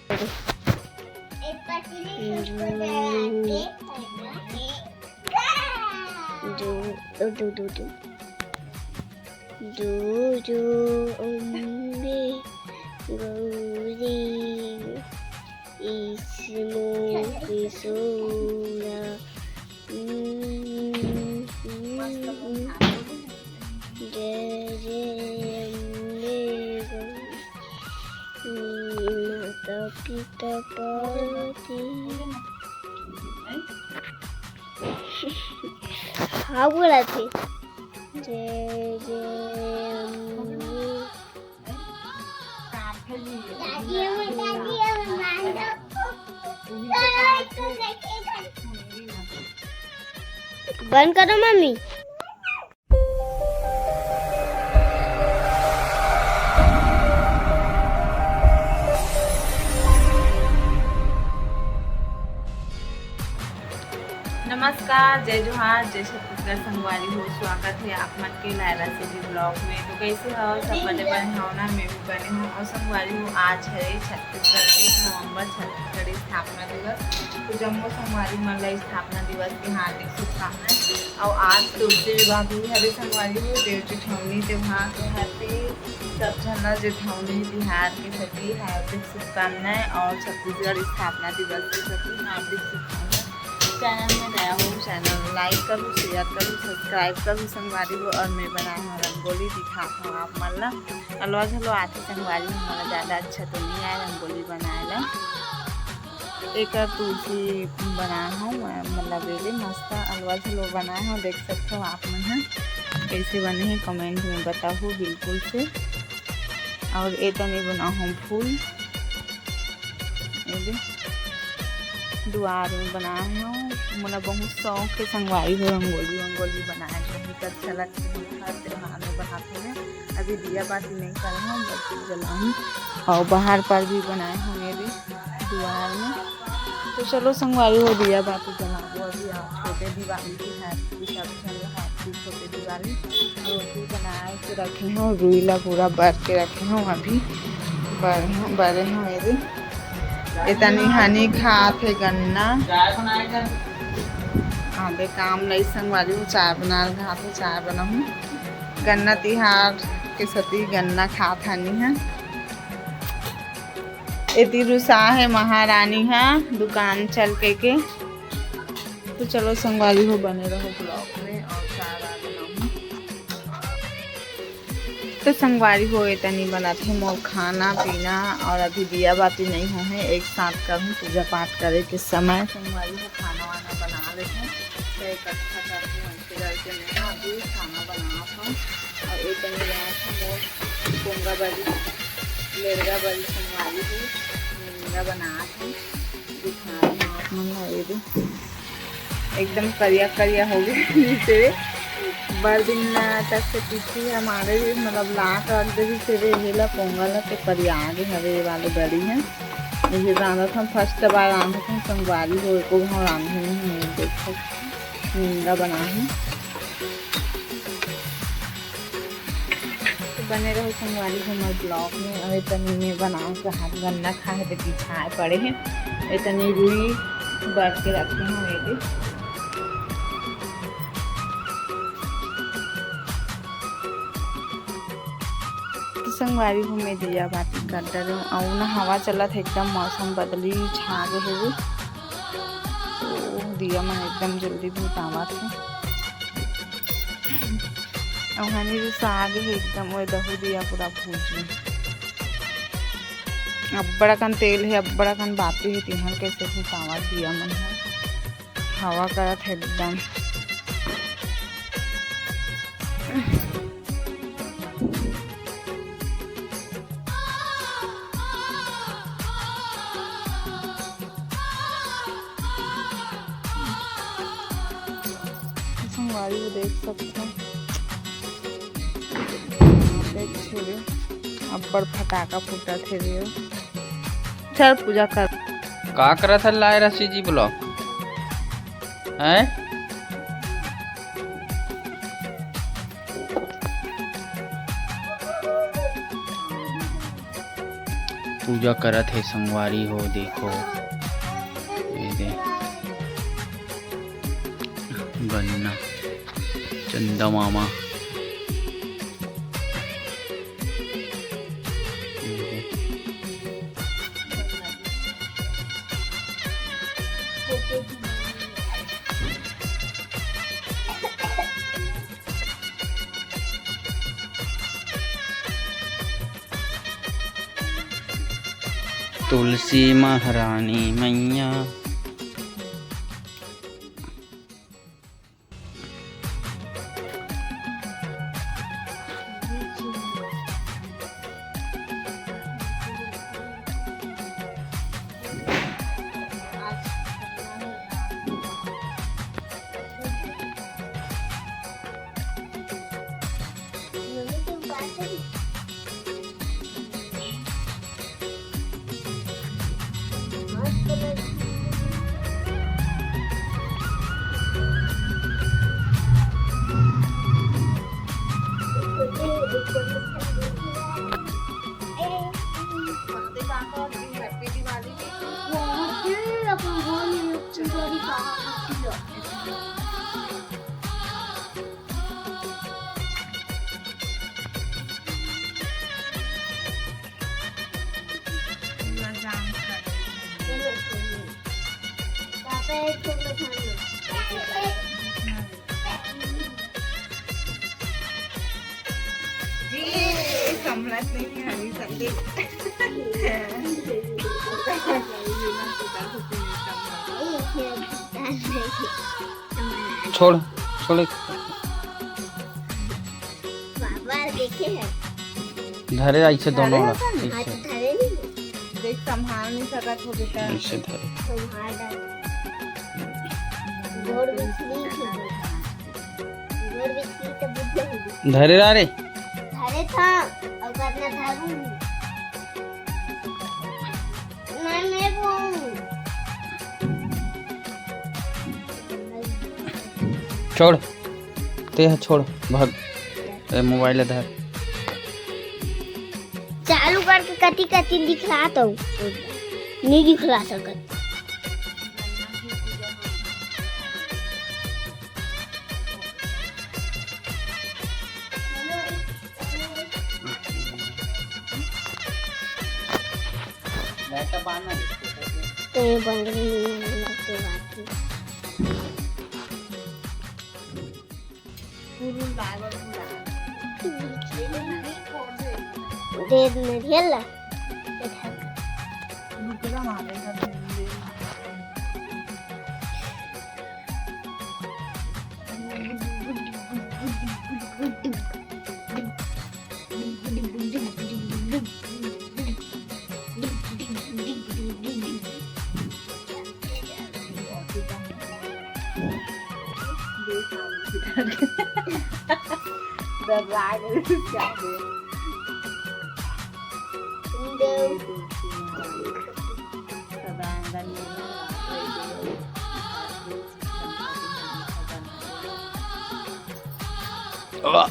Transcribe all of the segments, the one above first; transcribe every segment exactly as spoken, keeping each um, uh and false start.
दो, दो, दो, दो। जो जो अम्बे गौरी, इसमो किशोरा। जय जय अम्बे गौरी, माता पिता पार्वती। हाँ, बोला थे। जय जय अम्बे। बंद करो मम्मी। नमस्कार, जय जोहार, जय छत्तीसगढ़ संगवारी हो। स्वागत है आप मन के लायरा सीजी vlog में। तो कैसे हो सब? बने बने हो ना? मैं भी बने हूँ। और संगवारी हो, आज है छत्तीसगढ़, एक नवंबर, छत्तीसगढ़ी स्थापना दिवस। तो जम्मो संगवारी मन ला स्थापना दिवस के हार्दिक शुभकामनाएं। और आज तुलसी विवाह भी हरे संगवारी हो, देव जेठौनी त्योहार के हार्दिक, सब झन ला जेठौनी तिहार के सभी हार्दिक शुभकामनाएं और छत्तीसगढ़ स्थापना दिवस के सभी हार्दिक शुभकामनाएं। चैनल में नया हो, चैनल like करो, share करो, subscribe करो संगवारी हो। और मैं बनाए हूँ रंगोली, दिखात हूँ आप मन ला। अलवा घलो आथे संगवारी हो, मोला ज़्यादा अच्छा तो नहीं आए रंगोली बनाए ला। एकर तुलसी बनाए हूँ मैं, मतलब ये मस्त अलवा घलो बनाए हूँ, देख सकते हो आप मन ह कैसे बने हैं, comment में बताओ बिल्कुल से। और ए तनी बनाए हूँ फूल, ये दे दुआर में बनाए हूँ। मोला बहुत शौक है संगवारी हो रंगोली वंगोली बनाए, बहुत अच्छा लगता है, हर त्योहार में बनाते हैं। अभी दिया बाती नहीं करे हूँ, बत्ती जलाऊँ। और बाहर पर भी बनाए हूँ मेरे दुआर में। तो चलो संगवारी हो, दिया बाती जलाबो। अभी आप छोटे दिवाली की happy, सब झन ला happy छोटे दिवाली। रोटी बनाए के रखे हूँ, रुई ला पूरा बर के रखे हूँ, अभी बर, बरे हूँ मेरे। एतनी हनी खात हे गन्ना। आधे काम नहीं संगवारी हो, चाय बना घात हे, चाय बनाऊँ। गन्ना तिहार के सती गन्ना खात हनी है। एती रुसा है महारानी हा दुकान चल के के। तो चलो संगवारी हो, बने रहो vlog में और चाय वाय बनाऊँ। तो संगवारी हो, एतनी बनात हे मोर खाना पीना और अभी दिया बाती नहीं हो है, एक साथ करूँ पूजा पाठ करे के समय। संगवारी हो, खाना वाना बना लेते हैं, तो इकट्ठा करके फिर ऐसे में ना अभी खाना बनात हूँ। और एक बनी बनात हूँ मोर पोंगा बड़ी, लेरगा बड़ी संगवारी हूँ, मुनगा बनात हूँ, दिखा रही हूँ आप मन ला। ये दे एकदम करिया करिया हो गए नीचे। बर दिन तक से पीछे हमारे भी मतलब ला के रख दे रही तेरे हेला पोंगा ला, तो करिया आगे हवे ये वाले बड़ी है। ये रांधत हम first बार रांधत हम संगवारी हो, एको घाव रांधे नहीं है। देखो मुनगा बना है। तो बने रहो संगवारी हमर vlog में। और इतनी में बनाए के हाथ गन्ना खाए तो बिछाए पड़े हैं, इतनी रुई बर के रखे हैं ये दे। तो संगवारी हो, मैं दिया बाती कर डरे हूँ। और ना हवा चलत है, एकदम मौसम बदली छा गए है। तो दिया मन एकदम जल्दी भुतावत है। और हनी जो साग है एकदम वो दहू दिया पूरा भूजी। अब्बड़ अकन तेल है, अब्बड़ अकन बाती है, तिहन कैसे भुतावत दिया मन है। हवा करत है एकदम। संगवारी हो देख सकते हैं, देख छेड़े अब्बड़ फटाका फूटत हे रे। चल पूजा कर। का करत है लाए रसी जी vlog? हैं? पूजा करत हे संगवारी हो, देखो, ये दे गन्ना, चंदा मामा। तुलसी महारानी मैया। संभलत नहीं है अभी सब देख। छोड़, छोड़। बाबा देखे हैं। धरे ऐसे दोनों ला, ऐसे। देख, संभाल नहीं सकत हो बेटा। ऐसे धरे। संभाल डाल। गोड़ बिछली थी। गोड़ बिछली तो बुझ गई। धरे ला रे। धरे था, अब करना था। मैं, मैं वो। छोड़, ते ह छोड़, भाग। ए, मोबाइल धर। चालू करके कति कति दिखला तो नहीं दिखला सकत। तो ये बंगड़ी नहीं है, हम लोग के बात की। दे दे नरियल ला।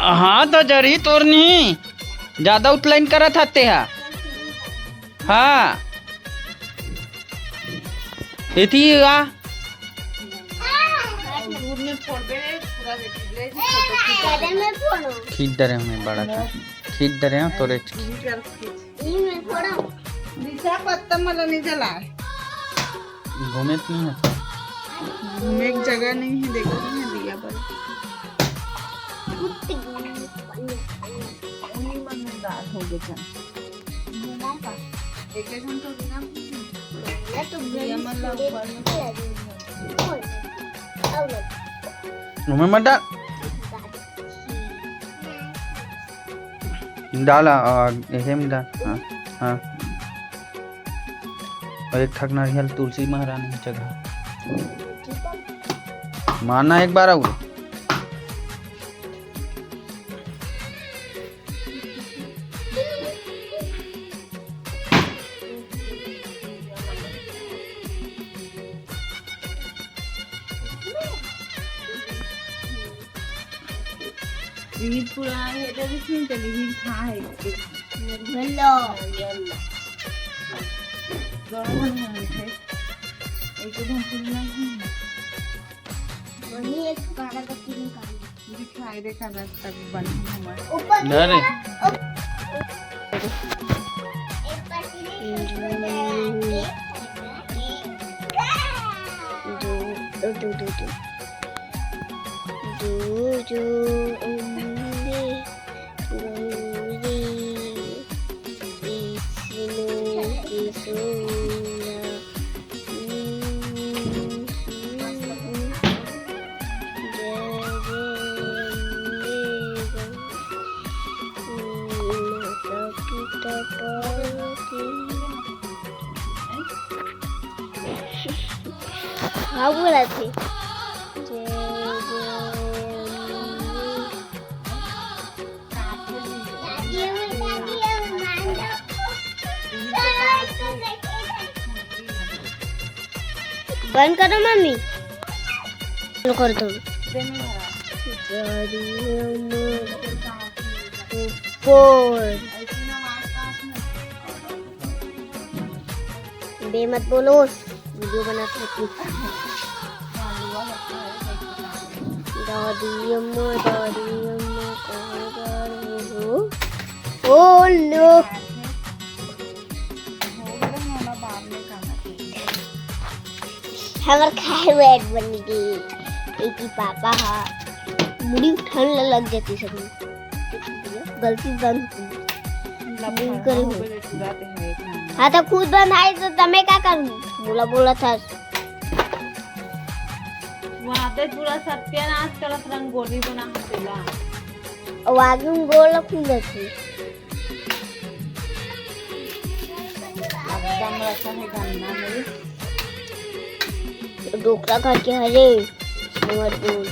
हाँ, तो जरही तोर नहीं, ज्यादा उतलाइन करत हते हा। हाँ, एती आ। दूर में फोड़बे रे, पूरा बेटी रे, फोटो खींच। खींच डरे हमें बड़ा था। खींच डरे हो तोरे। ई में फोड़ो। दिशा पत्ता मला नहीं जला। घूमे तो नहीं है। घूमे एक जगह नहीं है, देखो नहीं है दिया पर। उन्हीं मन में गाल हो गए चल। घूमा का? एक एक घंटा बिना घूमे। ये तो दिया मन ला ऊपर में। घूमे मत डाल। डाल, आ, एहे में डाल। हाँ, हाँ। और एक ठक नारियल तुलसी महारानी की जगह। मारना एक बार और। ईद पूरा हे, तो इसमें चली ईद कहाँ है इसके? हेलो। हेलो। दोनों मन में थे। एक तो हम सुनना ही। वही एक गाना का फीलिंग का। दिखाई देखा ना तब बन हमारे। ऊपर नहीं। एक बार फीलिंग दो, दो, दो, दो। दो, दो, उम्मीद। गौरी विष्णु की सुंदर। जय जय अम्बे गौरी, माता पिता पार्वती। हाँ, बोला थे। जय जय अम्बे। बंद करो मम्मी, चालू कर दो। ऊपर। बे मत बोलो, वीडियो बनाते हैं। दादी अम्मा, दादी अम्मा, कहाँ जा रहे हो? Oh no. हमर खाए बैठ बन गई। एक ही पापा हा, मुड़ी ठंड लग जाती सब। गलती बंद। हाँ, तो खुद बंधाई तो तमे का करूँ? बोला, बोला था। वहाँ पे पूरा सत्यानाश करत रंगोली बना के तेला। और आगे में गोल रखूंगा थी। एकदम रखा है गन्ना में। डोकरा खा के हरे, मत बोल।